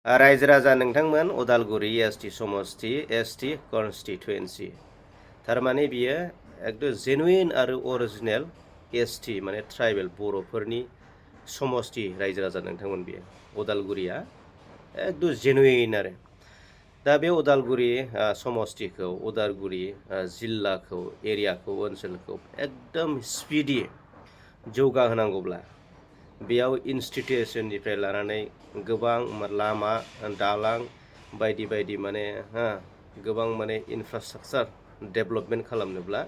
रायजो राजा नोंथांमोन उदालगुरि एसटि समष्टि एसटि कनस्टिटुएन्सि थारमाने बियो एकदम जेनुइन आरो अरिजिनेल एसटि माने ट्राइबेल बर'फोरनि समष्टि रायजो राजा नोंथांमोन बियो उदालगुरिया एकदम जेनुइन आरो दा बे उदालगुरि समष्टिखौ उदालगुरि जिल्लाखौ एरियाखौ ओनसोलखौ एकदम स्पिडि जौगाहोनांगौब्ला बेयाव इनस्टिटिउसननिफ्राय लानानै गोबां लामा दालां बायदि बायदि माने गोबां माने इनफ्रास्ट्राक्चार डेभेलपमेन्ट खालामनोब्ला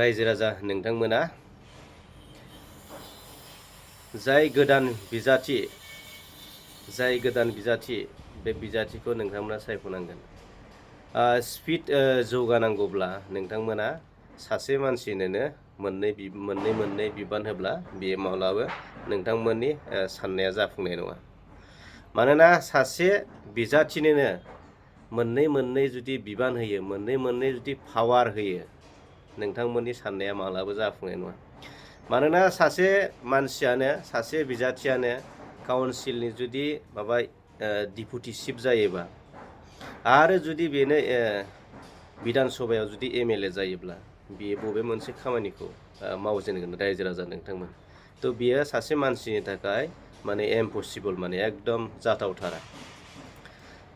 रायजो राजा नोंथांमोना जाय गोदान बिजाथि बे बिजाथिखौ नोंथांमोना सायख'नांगोन। स्पिड जौगानांगौब्ला नोंथांमोना सासे मानसिनोनो मोननै बिबान होब्ला बेयो माब्लाबा नोंथांमोननि साननाया जाफुंनाय नङा। मानोना सासे बिजाथिनोनो मोननै जुदि बिबान होयो मोननै जुदि पावार होयो नोंथांमोननि साननाया माब्लाबा जाफुंनाय नङा। मानोना सासे मानसियानो सासे बिजाथियानो काउन्सिलनि जुदि डिपुटि चिफ जायोबा आरो जुदि बेनो बिधान सभायाव जुदि एमएलए जायोब्ला बियो बबे मोनसे खामानिखौ मावजेनगोन रायजो राजा नोंथांमोन। थ' बियो सासे मानसिनि थाखाय माने इम्पसिबल माने एकदम जाथावथारा।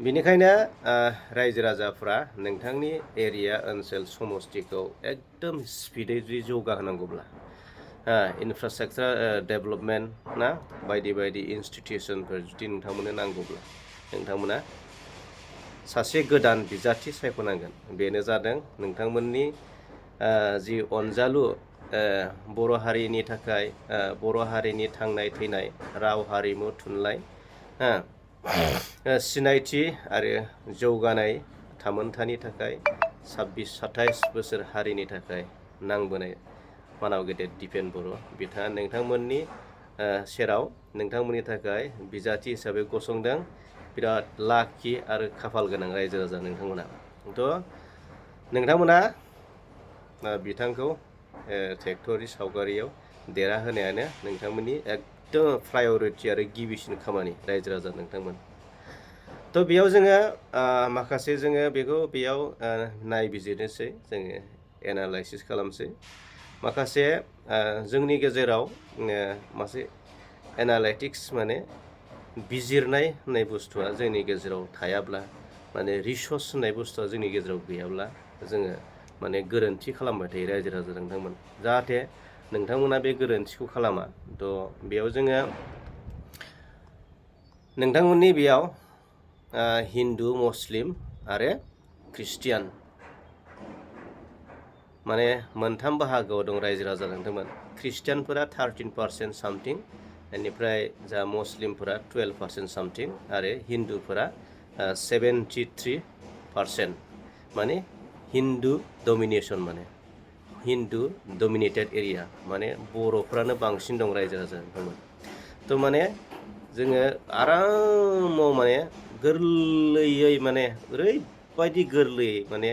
बेनिखायनो रायजो राजाफ्रा नोंथांनि एरिया ओनसोल समष्टिखौ एकदम स्पिडै जुदि जौगाहोनांगौब्ला इनफ्रास्ट्राक्चार डेभेलपमेन्ट ना बायदि इनस्टिटिउसनफोर जुदि नोंथांमोननो नांगौब्ला नोंथांमोना सासे गोदान बिजाथि सायख'नांगोन। बेनो जादों नोंथांमोननि जि अनजालु बर' हारिनि थाखाय बर' हारिनि थांनाय थैनाय राव हारिमु थुनलाइ सिनायथि आरो जौगानाय थामोनथानि थाखाय 26-27 बोसोर हारिनि थाखाय नांबोनाय मानाव गेदेर दिपेन बर' बिथाङा नोंथांमोननि सेराव नोंथांमोननि थाखाय बिजाथि हिसाबै गसंदों। बिराद लाखि आरो खाफाल गोनां रायजो राजा नोंथांमोना। थ' नोंथांमोना बिथांखौ ट्रेक्टरनि सावगारियाव देरहाहोनायानो नोंथांमोननि एकदम प्रायरिटि आरो गिबिसिन खामानि रायजो राजा नोंथांमोन। थ' बेयाव जोङो माखासे जोङो बेखौ बेयाव नायबिजिरनोसै जोङो एनालाइसिस खालामसै। माखासे जोंनि गेजेराव मासे एनालाइटिक्स माने बिजिरनाय होननाय बुस्थुआ जोंनि गेजेराव थायाब्ला माने रिसर्स होननाय बुस्थुआ जोंनि गेजेराव गैयाब्ला जोङो माने गोरोन्थि खालामबाय थायो रायजो राजा नोंथांमोन। जाहाथे नोंथांमोना बे गोरोन्थिखौ खालामा। थ' बेयाव जोङो नोंथांमोननि बेयाव हिन्दु मुस्लिम आरो ख्रिस्टियान माने मोनथाम बाहागोआव दं रायजो राजा नोंथांमोन। ख्रिस्टियानफोरा 13% सामथिं, बेनिफ्राय जा मुस्लिमफोरा 12% सामथिं आरो हिन्दुफोरा 73%। माने हिन्दु डमिनेसन माने हिन्दु डमिनेटेड एरिया माने बर'फ्रानो बांसिन दं रायजो राजा नोंथांमोन। थ' माने जोङो आरामाव माने गोरलैयै माने ओरैबायदि गोरलैयै माने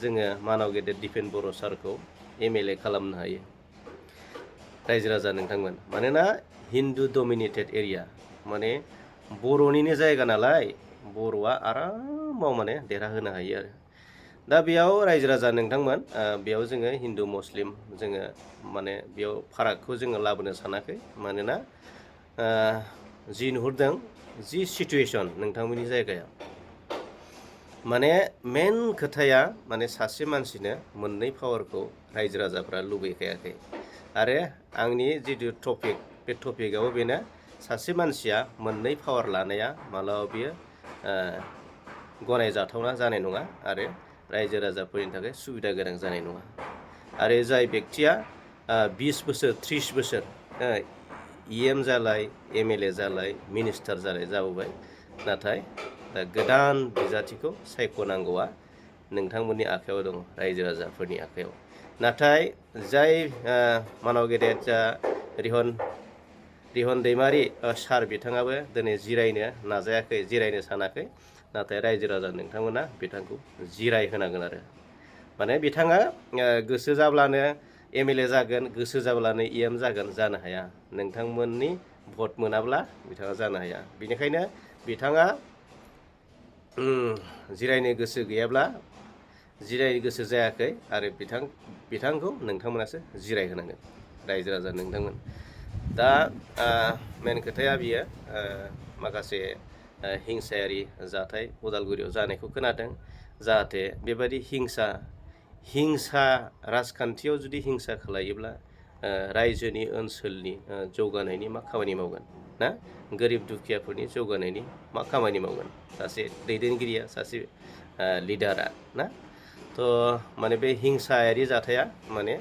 जोङो मानाव गेदेर दिपेन बर' सारखौ एमएलए खालामनो हायो रायजो राजा नोंथांमोन। मानोना हिन्दु डमिनेटेड एरिया माने बर'निनो जायगा नालाय बर'आ आरामाव माने देरहाहोनो हायो आरो। दा बेयाव रायजो राजा नोंथांमोन बेयाव जोङो हिन्दु मुस्लिम जोङो माने बेयाव फारागखौ जोङो लाबोनो सानाखै। मानोना जि नुहुरदों जि सिटुएसन नोंथांमोननि जायगायाव माने मेन खोथाया माने सासे मानसिनो मोननै पावारखौ रायजो राजाफ्रा लुबैखायाखै। आरो आंनि जिथु टपिक बे टपिकआबो बेनो सासे मानसिया मोननै पावार लानाया मालाबा बियो गनायजाथावना जानाय नङा आरो रायजो राजाफोरनि थाखाय सुबिदा गोनां जानाय नङा। आरो जाय बेक्तिया 20 बोसोर 30 बोसोर EM जालाय एमएलए जालाय मिनिस्टार जालाय जाबोबाय, नाथाय दा गोदान बिजाथिखौ सायख'नांगौआ नोंथांमोननि आखायाव दं रायजो राजाफोरनि आखायाव। नाथाय जाय मानाव गेदेर जा रिहन दैमारि सार बिथाङाबो दिनै जिरायनो नाजायाखै, जिरायनो सानाखै। नाथाय रायजो राजा नोंथांमोना बिथांखौ जिरायहोनांगोन आरो। माने बिथाङा गोसो जाब्लानो एमएलए जागोन, गोसो जाब्लानो EM जागोन जानो हाया। नोंथांमोननि भट मोनाब्ला बिथाङा जानो हाया। बेनिखायनो बिथाङा जिरायनो गोसो गैयाब्ला जिरायनो गोसो जायाखै आरो बिथांखौ नोंथांमोनासो जिरायहोनांगोन रायजो राजा नोंथांमोन। दा मेन खोथाया बियो माखासे हिंसायारि जाथाय उदालगुरियाव जानायखौ खोनादों। जाहाथे बेबायदि हिंसा राजखान्थियाव जुदि हिंसा खालायोब्ला रायजोनि ओनसोलनि जौगानायनि मा खामानि मावगोन ना, गोरिब दुखियाफोरनि जौगानायनि मा खामानि मावगोन सासे दैदेनगिरिया, सासे लिडारा ना। थ' माने बे हिंसायारि जाथाया माने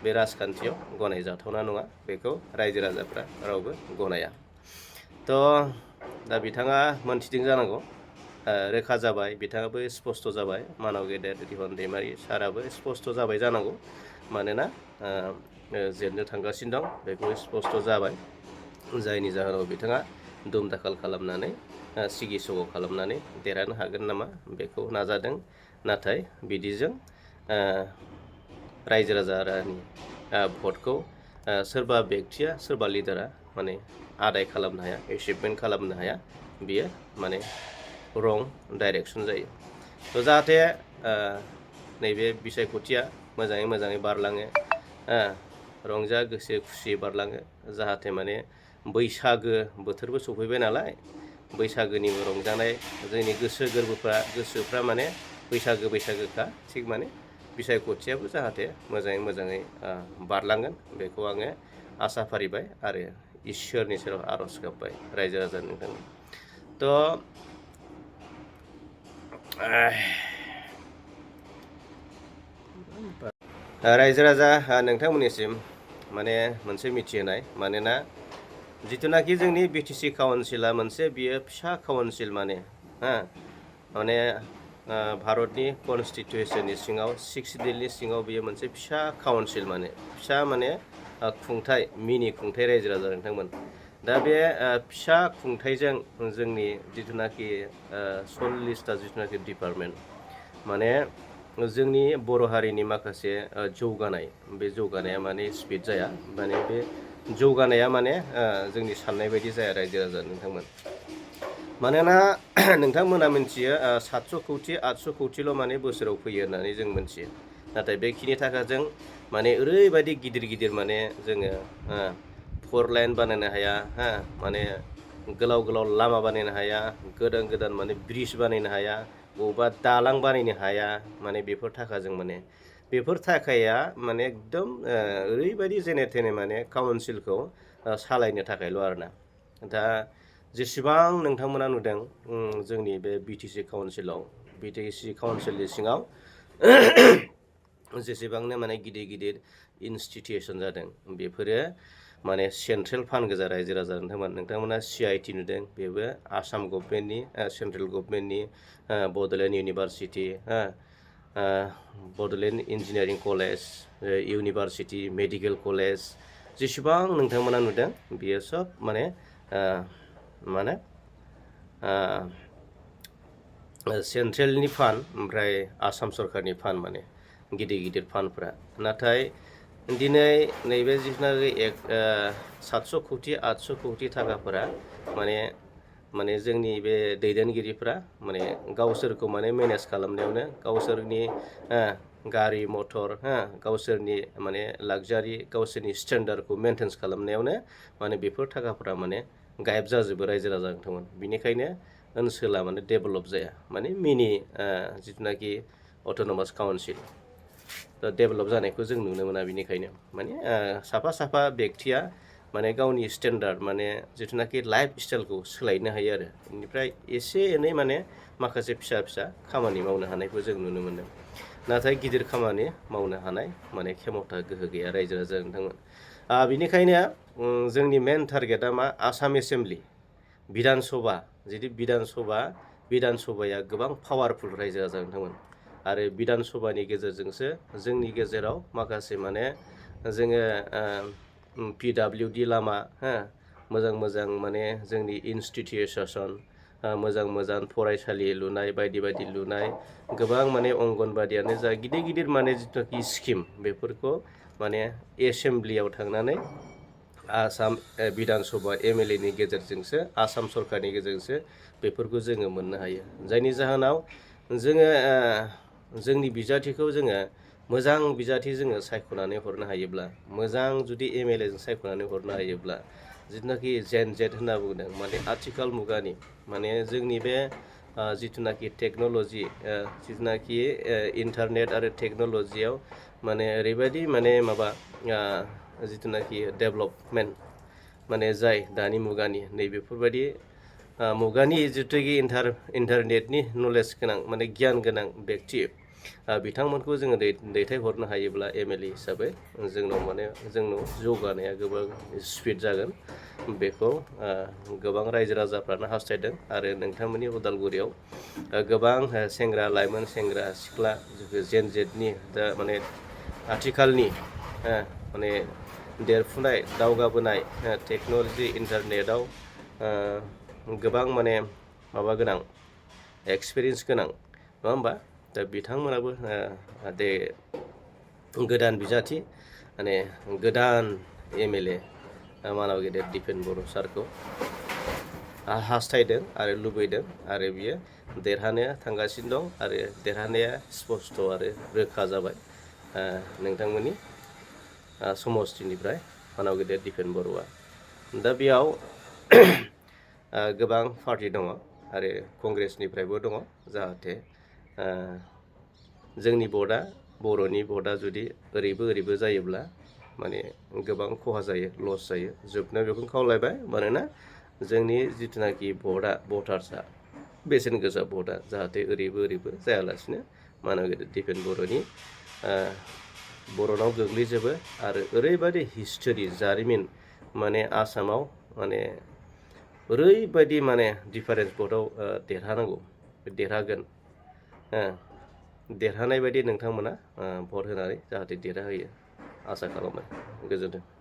बे राजखान्थियाव गनायजाथावना नङा, बेखौ रायजो राजाफ्रा रावबो गनाया। थ' दा बिथाङा मोनथिदों जानांगौ, रोखा जाबाय, बिथाङाबो स्पस्ट जाबाय, मानाव गेदेर रिहन दैमारि साराबो स्पस्ट जाबाय जानांगौ, मानोना जेननो थांगासिनो दं बेखौ स्पस्ट जाबाय। जायनि जाहोनाव बिथाङा दुम दाखाल खालामनानै सिगि सग' खालामनानै देरहानो हागोन नामा बेखौ नाजादों। नाथाय बिदिजों रायजो राजानि भटखौ सोरबा बेक्तिया सोरबा लिडारा माने आदाय खालामनो हाया, एचिभमेन्ट खालामनो हाया, बियो माने रं डाइरेक्सन जायो। थ' जाहाथे नैबे बिसायख'थिया मोजाङै बारलाङो, रंजा गोसो खुसि बारलाङो, जाहाथे माने बैसागो बोथोरबो सफैबाय नालाय, बैसागोनिबो रंजानाय, जोंनि गोसोफ्रा माने बैसागोखा, थिग माने बिसायख'थियाबो जाहाथे मोजाङै बारलांगोन बेखौ आङो आसा फारिबाय आरो इसोरनि सेराव आर'ज गाबबाय रायजो राजा नोंथां। थ' रायजो राजा नोंथांमोननिसिम माने मोनसे मिथिहोनाय, मानोना जिथुनाखि जोंनि बिटिसि काउन्सिला मोनसे बियो फिसा काउन्सिल माने भारतनि कनस्टिटिउसननि सिङाव 6 डिलनि सिङाव बियो मोनसे फिसा काउन्सिल, माने फिसा माने खुंथाइ, मिनि खुंथाइ रायजो राजा नोंथांमोन। दा बे फिसा खुंथाइजों जोंनि जिथुनाखि 40टा जिथुनाखि डिपार्टमेन्ट, माने जोंनि बर' हारिनि माखासे जौगानाय, बे जौगानाया माने स्पिड जाया, माने बे जौगानाया माने जोंनि साननाय बायदि जाया रायजो राजा नोंथांमोन। मानोना नोंथांमोना मिथियो 700 कौटि 800 कौटिल' माने बोसोराव फैयो होननानै जों मिथियो। नाथाय बेखिनि थाखाजों माने ओरैबायदि गिदिर माने जोङो 4 लाइन बानायनो हाया, माने गोलाव लामा बानायनो हाया, गोदान माने ब्रिज बानायनो हाया, बबेबा दालां बानायनो हाया, माने बेफोर थाखाजों माने बेफोर थाखाया माने एकदम ओरैबायदि जेने थेने माने काउन्सिलखौ सालायनो थाखायल' आरोना। दा जेसेबां नोंथांमोना नुदों जोंनि बे बिटिसि काउन्सिलनि सिङाव जेसेबांनो माने गिदिर इनस्टिटिउसन जादों, बेफोरो माने सेन्ट्रेल फान्ड गोजा रायजो राजा नोंथांमोना CIT नुदों, बेबो आसाम गभमेन्टनि, सेन्ट्रेल गभमेन्टनि, Bodoland university, Bodoland engineering college, university, medical college, जेसेबां नोंथांमोना नुदों बियो सब माने सेन्ट्रेलनि फान्ड, ओमफ्राय आसाम सरकारनि फान्ड, माने गिदिर फान्डफ्रा। नाथाय दिनै नैबे जिथुनाखि 700 कौटि 800 कौटि थाखाफोरा माने जोंनि बे दैदेनगिरिफ्रा माने गावसोरखौ माने मेनेज खालामनायावनो, गावसोरनि गारि मटर, गावसोरनि माने लाक्जारि, गावसोरनि स्टेन्डार्डखौ मेनटेन खालामनायावनो माने बेफोर थाखाफोरा माने गायब जाजोबो रायजो राजा नोंथांमोन। बिनिखायनो ओनसोला माने डेभेलप जाया, माने मिनि जिथुनाखि अट'नमास काउन्सिल डेभेलप जानायखौ जों नुनो मोना। बिनिखायनो माने साफा बेक्तिया माने गावनि स्टेन्डार्ड, माने जिथुनाखि लाइफ स्टाइलखौ सोलायनो हायो आरो बेनिफ्राय एसे एनै माने माखासे फिसा खामानि मावनो हानायखौ जों नुनो मोनदों। नाथाय गिदिर खामानि मावनो हानाय माने खेमथा गोहो गैया रायजो राजा नोंथांमोन। बिनिखायनो जोंनि मेन टारगेटआ मा, आसाम एसेम्बलि बिधान सभा, जुदि बिधान सभाया गोबां पावारफुल रायजो राजा नोंथांमोन। आरो बिधान सभानि गेजेरजोंसो जोंनि गेजेराव माखासे माने जोङो PWD लामा, मोजां माने जोंनि इनस्टिटिउसन, मोजां फरायसालि लुनाय, बायदि लुनाय, गोबां माने अंगनबादियानो जा, गिदिर माने जिथुनाखि स्किम, बेफोरखौ माने एसेम्बलियाव थांनानै आसाम बिधान सभा MLA नि गेजेरजोंसो आसाम सरकारनि गेजेरजोंसो बेफोरखौ जोङो मोननो हायो जायनि जाहोनाव जोङो जोंनि बिजाथिखौ जोङो मोजां बिजाथि जोङो सायख'नानै हरनो हायोब्ला मोजां जुदि MLA जों सायख'नानै हरनो हायोब्ला जिथुनाखि जेन जेट होनना बुंदों माने आथिखाल मुगानि माने जोंनि बे जिथुनाखि टेक्न'लजि जिथुनाखि इन्टारनेट आरो टेक्न'लजियाव माने ओरैबायदि माने माबा जिथुनाखि डेभेलपमेन्ट माने जाय दानि मुगानि नैबेफोरबायदि मुगानि जिथुनाखि इन्टारनेटनि नलेज गोनां माने गियान गोनां बेक्ति बिथांमोनखौ जोङो दैथायहरनो हायोब्ला MLA हिसाबै जोंनाव जौगानाया गोबां स्पिड जागोन बेखौ गोबां रायजो राजाफ्रानो हास्थायदों आरो नोंथांमोननि उदालगुरियाव गोबां सेंग्रा लाइमोन सेंग्रा सिख्ला जेन जेटनि दा माने आथिखालनि माने देरफुनाय दावगाबोनाय टेक्न'लजि इन्टारनेटआव गोबां माने माबा गोनां एक्सपिरियेन्स गोनां नङा होमबा दा बिथांमोनाबो दे गोदान बिजाथि माने गोदान MLA मानाव गेदेर दिपेन बर' सारखौ हास्थायदों आरो लुबैदों आरो बियो देरहानो थांगासिनो दं आरो देरहानाया स्पस्ट आरो रोखा जाबाय नोंथांमोननि समष्टिनिफ्राय मानाव गेदेर दिपेन बर'आ दा बेयाव गोबां पार्टि दङ आरो कंग्रेसनिफ्रायबो दङ जाहाथे जोंनि भटआ बर'नि भटआ जुदि ओरैबो जायोब्ला माने गोबां खहा जायो लस जायो जोबनायाव बेखौनो खावलायबाय मानोना जोंनि जिथुनाखि भटआ भटार्सआ बेसेन गोसा भटआ जाहाथे ओरैबो जायालासिनो मानाव गेदेर दिपेन बर'नि बर'नाव गोग्लैजोबो आरो ओरैबायदि हिस्टरि जारिमिन माने आसामाव माने ओरैबायदि माने डिफारेन्स भटआव देरहानांगौ देरहागोन देरहानाय बायदि नोंथांमोना भट होनानै जाहाथे देरहाहोयो आसा खालामो गोजोन्थों।